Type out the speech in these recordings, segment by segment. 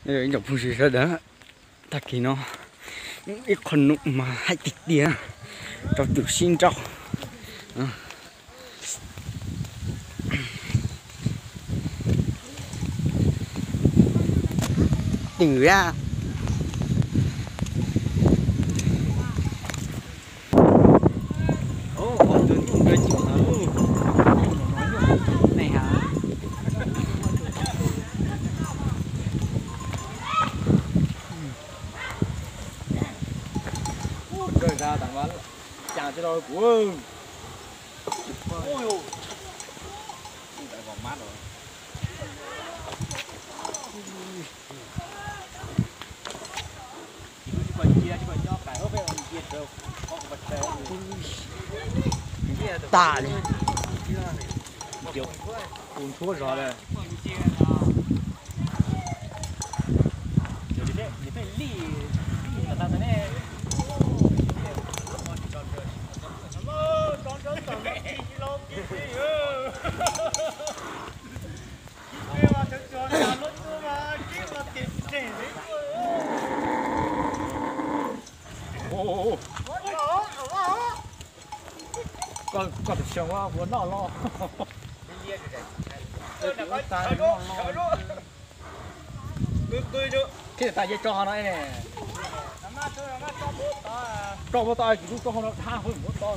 Ib tsoom phooj ywg sawv daws, tag kis no ib qho num mas haib tiag tiag rau tus sib nrauj. Twm a. Tas li. Kuv nthuav zog lawm. Koj tus xyoo ua noj los. Thiab tas yeej tso no ne. Tso muab tau, kuv twb tso no dhab hwv muab tau.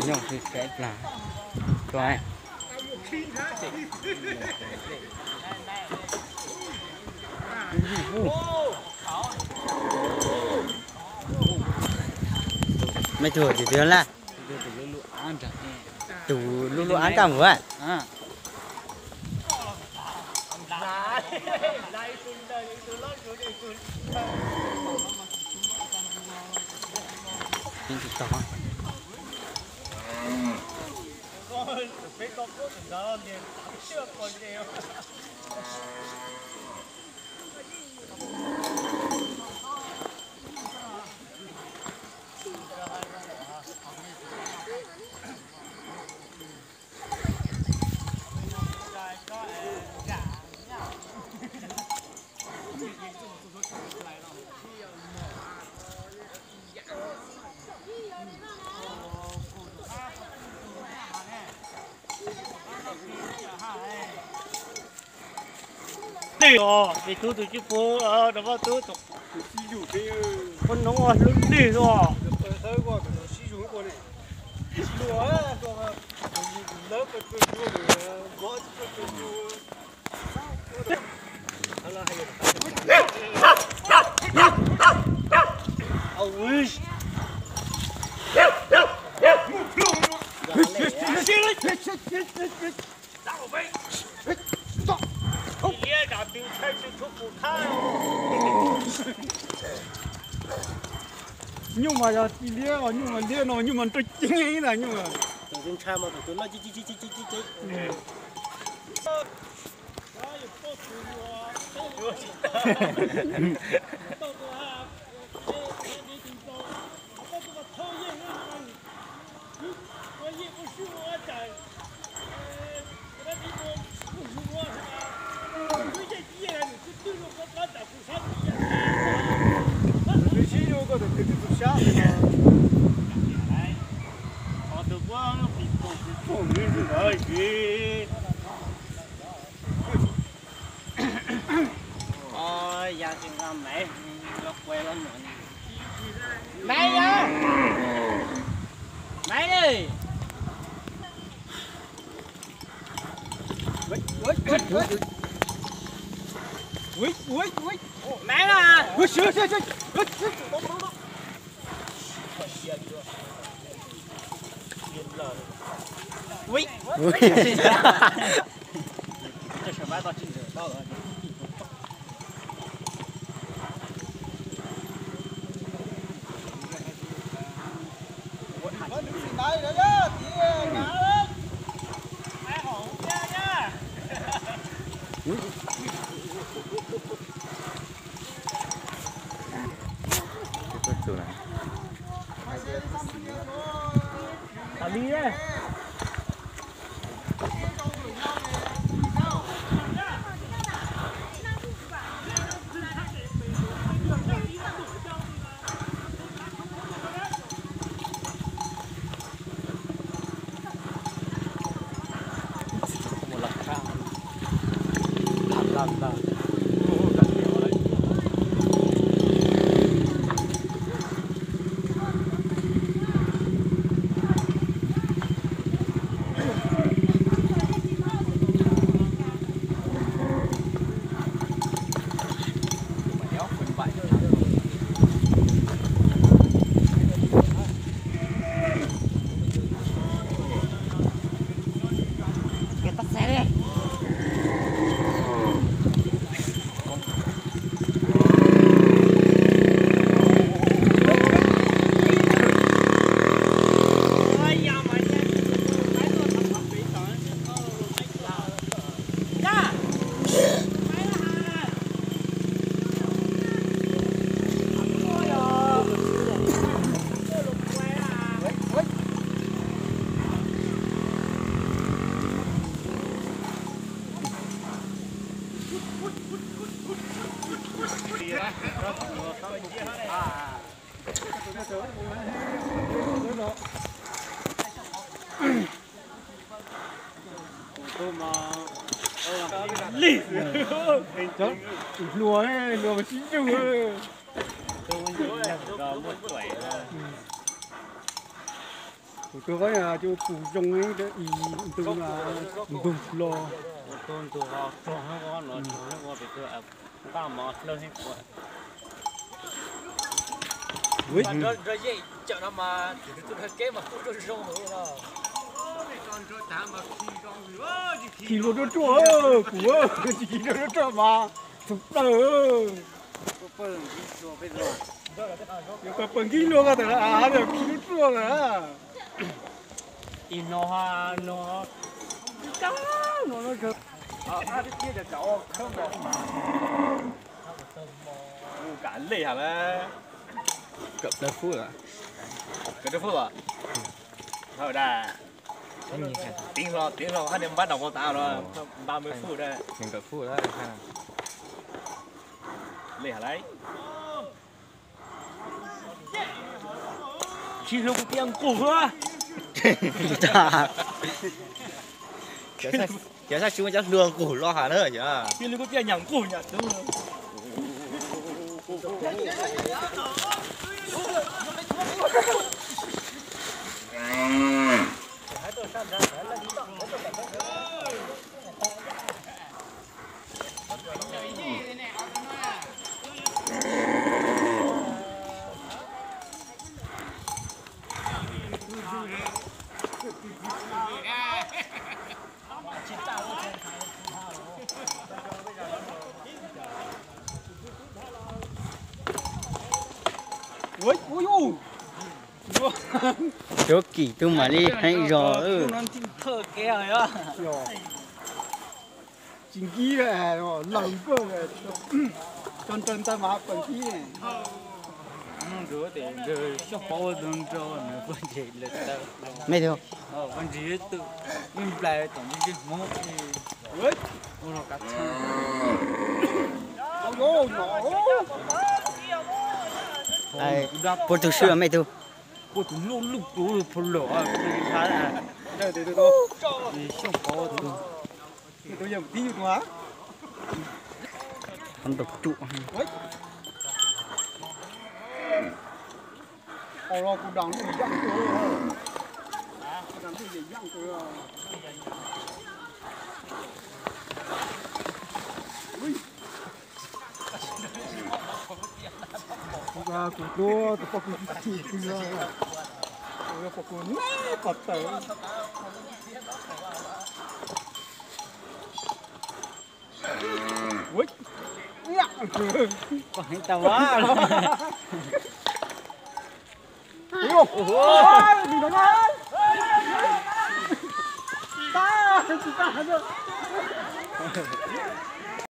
Nyob hwj tsaib plag. Tuaj. Mej tug tim twg laj? Tus lub lub av nrag mus. Twg os, me tub tus tswb puag, rau Vaj Tub tus, tus sib yug thiab. Koj noog ua hlub twg os. Sib yug ua ne. Sib yug, lawv pes pes yug, vov pes pes yug. Nyuj mas yog txiv liab os, nyuj mas liab no, nyuj mas nrog ceeb ib na nyuj. Maiv yog, maiv li. Maiv na. Hluas, hluas mas sib zug. Kuv tus qab cov pus zoo ib ntug ntug los. Khi luag ruaj ruaj, kuv tsis khi luag ruaj mas txog plaws. Yog koj pawg nkig luag koj tawm los khi ruaj ruaj lawm. Ib no no, no no, ab thiab cov cov khawb mas, u, kam lej has lawm. Kawm plaub phút lawm. Kawm plaub phút lawm. Hawm da. Teev hlo, teev hlo hab niag npab nraum ko tas no, ba mươi phút da. Kawm phút lawm. Lej has lawm. Khi hlua kuv tias nqus hlo. Cov sab tsis muaj cov hlua nqus los has na. Khi hlua kuv tias nyam nqus nyam tub. Ua, ua, ua. Cov kim tub mam li heev zog. Tsis nkib lawm, laws nkuaj, tso nraws ntawd mas pawg nkib. Nug tes ntsawg xyoj paub ua tus nrau nws pawg ntses lawm tawm. Me tus pawg ntses twm ib nplais tom ntsis ntsis hmoob ua los kav tshaj. Puab tug swb mej tug. Puab tug lub lub tug phu lom, xyooj qhov tug. Qhov ntau cuj. Kuv tus poj kuv tsis tsis, kuv poj kuv neb pov tawm. Koj heev tau a.